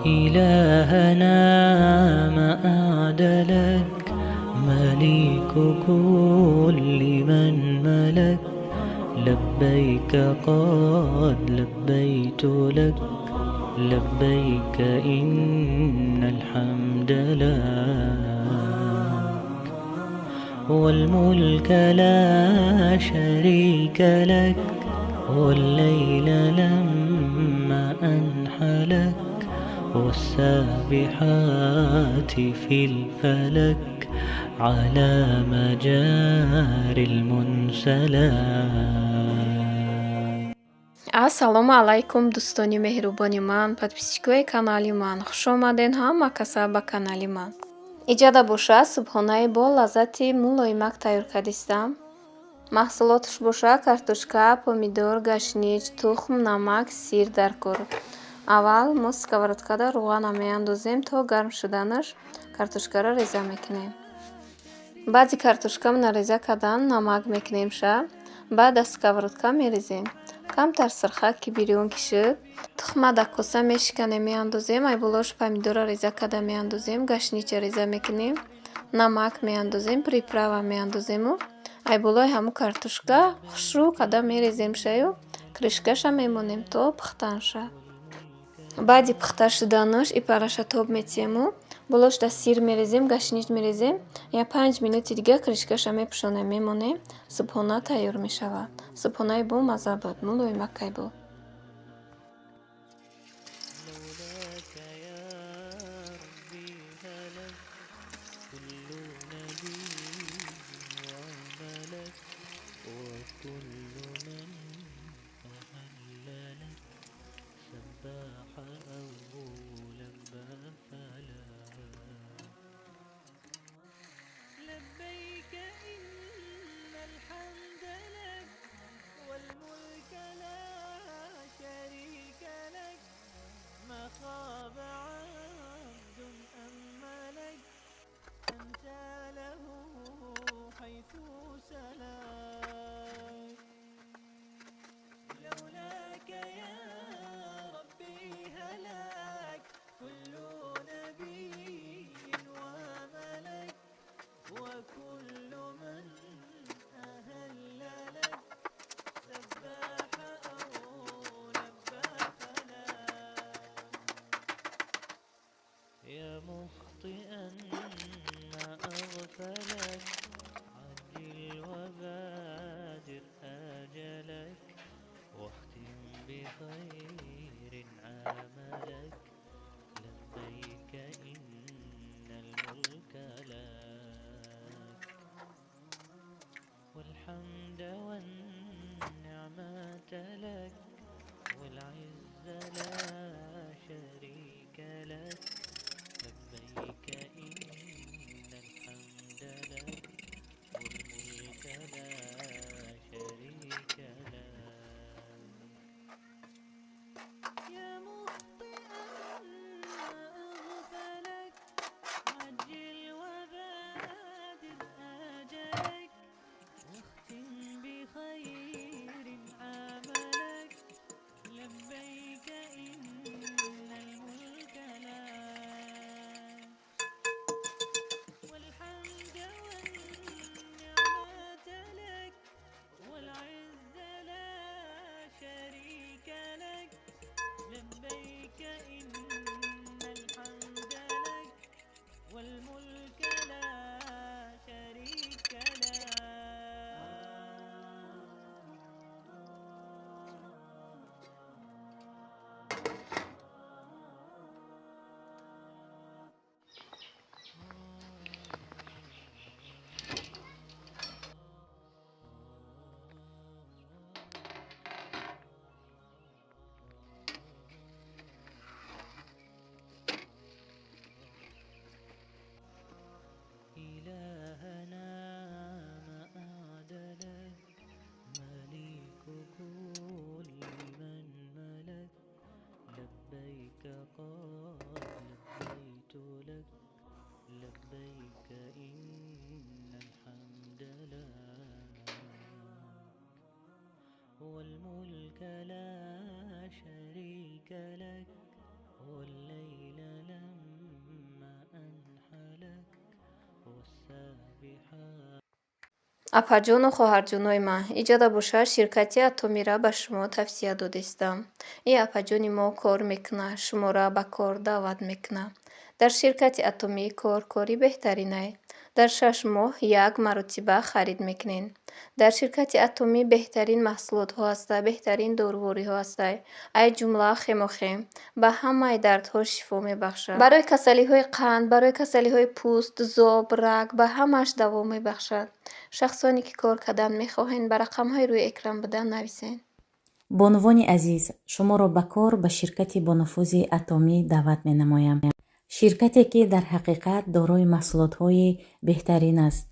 إلهنا ما أعدلك، مليك كل من ملك، لبيك قد لبيت لك، لبيك إن الحمد لك والملك لا شريك لك، والليل لما أنحلك، والسابحات في الفلك، على مجاري المنسلات. Ассалому алайкум, дӯстони меҳрубони ман, подписчикои канали ман. Хуш омаден ҳама каса ба канали ман. Иҷада боша, субҳонаи бо лаззати мулоимак тайёр кардистам. Маҳсулоташ боша: картошка, помидор, гашнич, тухм, намак, сир дар кор. Аввал мо сковородкада рӯғана меандозем, то гарм шуданаш картошкаро реза мекунем. Баъди картошкамона реза кардан, намак мекунем ша, баъд дар сковородка мерезем. Камтар сирхак ки бирён ки шуд, тухма дар коса мешиканем, меандозем, ай болош помидорро реза карда меандозем, гашнича реза мекунем, намак меандозем, приправа меандозему ай болои ҳамун картошка хушрӯ карда мерезем шаю, крышкаша мемонем то пухтан ша. Баъди пухта шуданаш и параша тоб метиҳему, болош дар сир мерезем, гашнич мерезем, я 5 минути дига крышкаша мепӯшонем, мемонем, субҳона тайёр мешавад. Субҳонаи бомазза буд, мулоимакай буд. لولاك يا ربي هلك كل نبي وملك، وكل من أهل لك سباح أو لبى فلا. لبيك إن الحمد لك والملك لا شريك لك، ما خاب عبد أملك، أنت له حيث سلك. لولاك يا ربي هلاك كل نبي وملك، وكل من أهل لك سباح أو لبى فلا. يا مخطئا ما أغفلك، عجل وبادر آجلك، واختم بخير عملك، لبيك إن الملك لك والحمد والنعمة لك والعز لا شريك لك، لبيك إن الحمد لك والملك لا شريك لك. يا مخطئا ما أغفلك، عجل وبادر آجلك، واختم بخير عملك، لبيك إن الملك لك والحمد والنعمة لك والعز لا شريك لك، لبيك إن الحمد لك والملك لا شريك لك. إلهنا ما أعدلك، مليك كل من ملك، لبيك قد لبيت لك، لبيك إن الحمد لك والملك لا شريك لك، والليل Апаҷону хоҳарҷонои ман, иҷода бошад, ширкати Атомира ба шумо тавсия додистам. Ин апаҷони мо кор мекунад, шуморо ба кор даъват мекунад. Дар ширкати Атомӣ кор кори беҳтаринай. Дар 6 моҳ як маротиба харид мекунед. Дар ширкати Атомӣ беҳтарин маҳсулотҳо ҳаста, беҳтарин дорувориҳо ҳаста. Ай ҷумла хемохем ба ҳамаи дардҳо шифо мебахшад. Барои касалиҳои қанд, барои касалиҳои пӯст, зоб, раг ба ҳамааш даво мебахшад. Шахсоне ки кор кардан мехоҳед, ба рақамҳои рӯи экран буда нависед. Бонувони азиз, шуморо ба кор ба ширкати бонуфузи Атомӣ даъват менамоям. Ширкате ки дар ҳақиқат дорои маҳсулотҳои беҳтарин аст.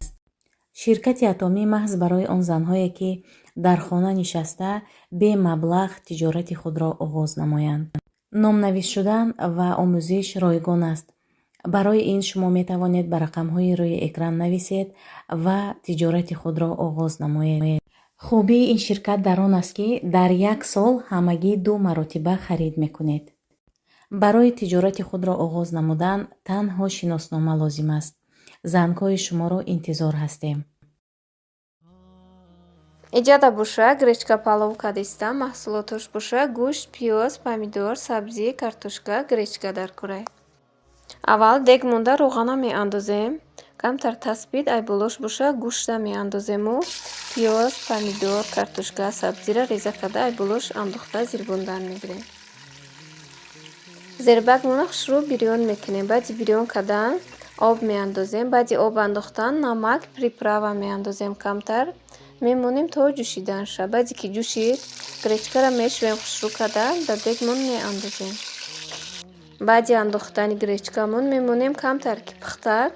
Ширкати Атомӣ маҳз барои он занҳое ки дар хона нишаста бемаблағ тиҷорати худро оғоз намоянд. Номнавис шудан ва омӯзиш ройгон аст. Барои ин шумо метавонед ба рақамҳои рӯи экран нависед ва тиҷорати худро оғоз намоед. Хубии ин ширкат дар он аст, ки дар як сол ҳамагӣ 2 маротиба харид мекунед. Барои тиҷорати худро оғоз намудан танҳо шиноснома лозим аст. Зангҳои шуморо интизор ҳастем. Иҷода боша, гречка палов кадистам, маҳсулотош боша, гӯшт, пиёз, помидор, сабзӣ, картошка, гречка дар курай. Аввал дег монда равғана меандозем, камтар таспид, ай болош боша гӯшта меандозему пиёз, помидор, картошка, сабзиро реза карда ай болош андохта зирбондан мегирем. Зербакмона хушрӯ бирён мекунем. Баъди бирён кардан об меандозем. Баъди об андохтан намак, приправа меандозем камтар. Мемонем то ҷӯшиданша. Баъде ки ҷӯшид, гречкаро мешӯем хушрӯ карда, дар дегмон меандозем. Баъди андохтани гречкамон мемонем камтар ки пухтад.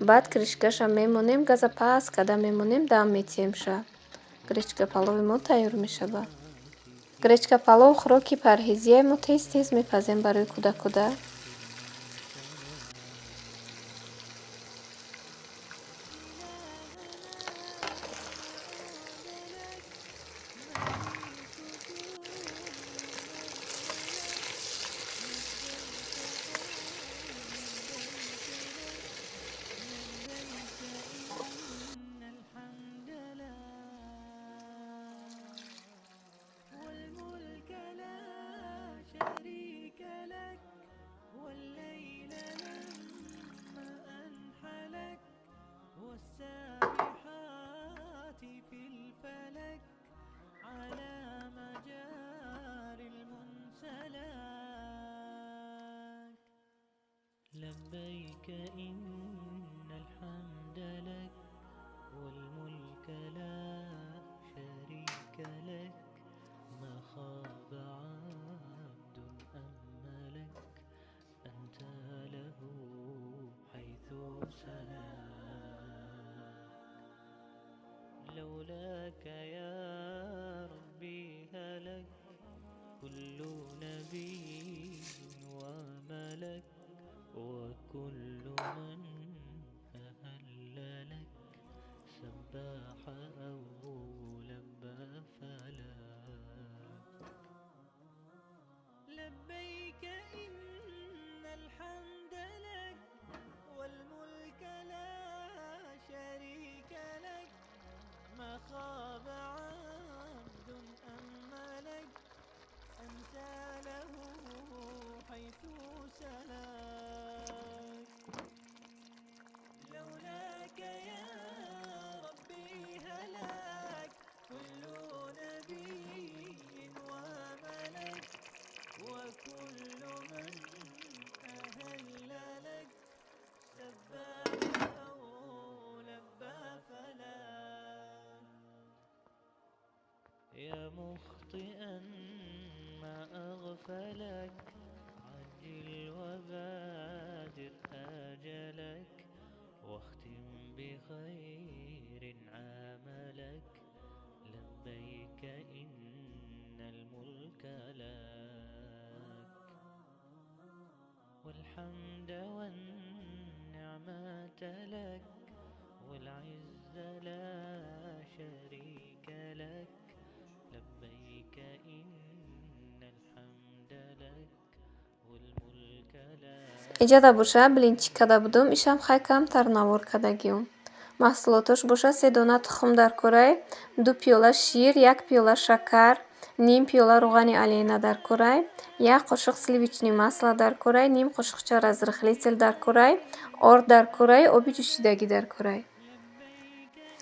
Баъд крышкаша мемонем, газа паст карда мемонем, дам метиҳемша. Гречка палови мо тайёр мешавад. Гречка палов хӯроки парҳезие мо тез-тез мепазем барои кӯдакода. لبيك إن الحمد لك والملك لا شريك لك ما خاب عبد أملك أنت له حيث سلك لولاك يا ربي هلك كل نبي وملك وكل من أهل لك سباح أو لبى فلك لبيك إن الحمد لك والملك لا شريك لك ما خاب عبد أملك أنت له حيث سلك لولاك يا ربي هلاك كل نبي وملك وكل من أهل لك سبح أو لبى فلاك يا مخطئا ما أغفلك عجل وبادر آجلك واختم بخير عملك لبيك إن الملك لك والحمد والنعمة لك والعز لا شريك لك لبيك إن الحمد لك والملك لا Иҷода боша, блинчик када будум, ишам хай камтар навор кадагиюм. Маҳсулотош бошад: 3 дона тухм дар курай, 2 пиёла шир, 1 пиёла шакар, ним пиёла равғани оленина дар курай, 1 қошуқ сливочный масло дар курай, ним қошуқча разрыхлитель дар курай, орд дар курай, оби ҷӯшидагӣ дар курай.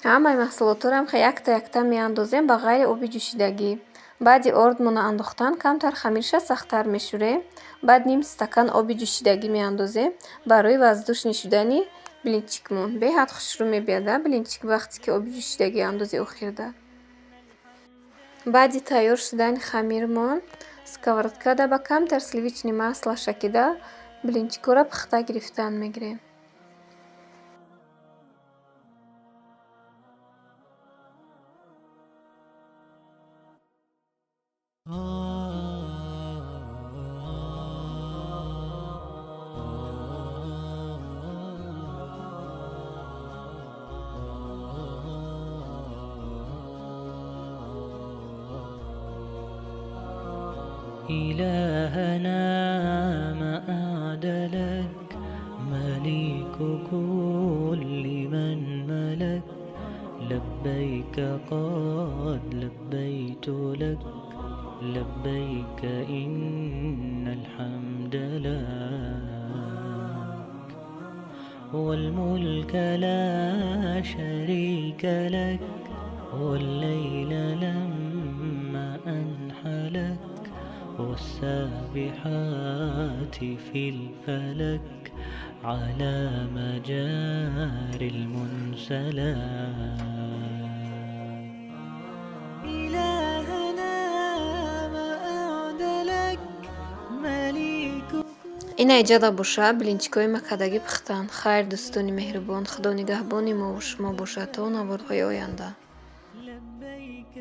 Ҳамаи маҳсулотҳоро якта-якта меандозем ба ғайри оби ҷӯшидагӣ. Баъди ордмона андохтан камтар хамирша сахттар мешӯрем. Баъд ним стакан оби ҷӯшидагӣ меандозем барои воздушный шудани блинчикмон. Беҳад хушрӯ мебиёд блинчик вақте ки оби ҷӯшидагӣ андози охирда. Баъди тайёр шудани хамирмон сковородкада ба камтар сливочный масло шакида блинчикҳоро пухта гирифтан мегирем. إلهنا ما أعدلك، مليك كل من ملك، لبيك قد لبيت لك، لبيك إن الحمد لك والملك لا شريك لك، والليل لما أنحلك، والسابحات في الفلك، على مجاري المنسلات. إلهنا ما أعدلك، مليك. Ина иҷода боша блинчикҳои макадагӣ пухтанд. Хайр, дӯстони меҳрубон, Худо нигаҳбони мову шумо бошад то наворҳои оянда. لبيك.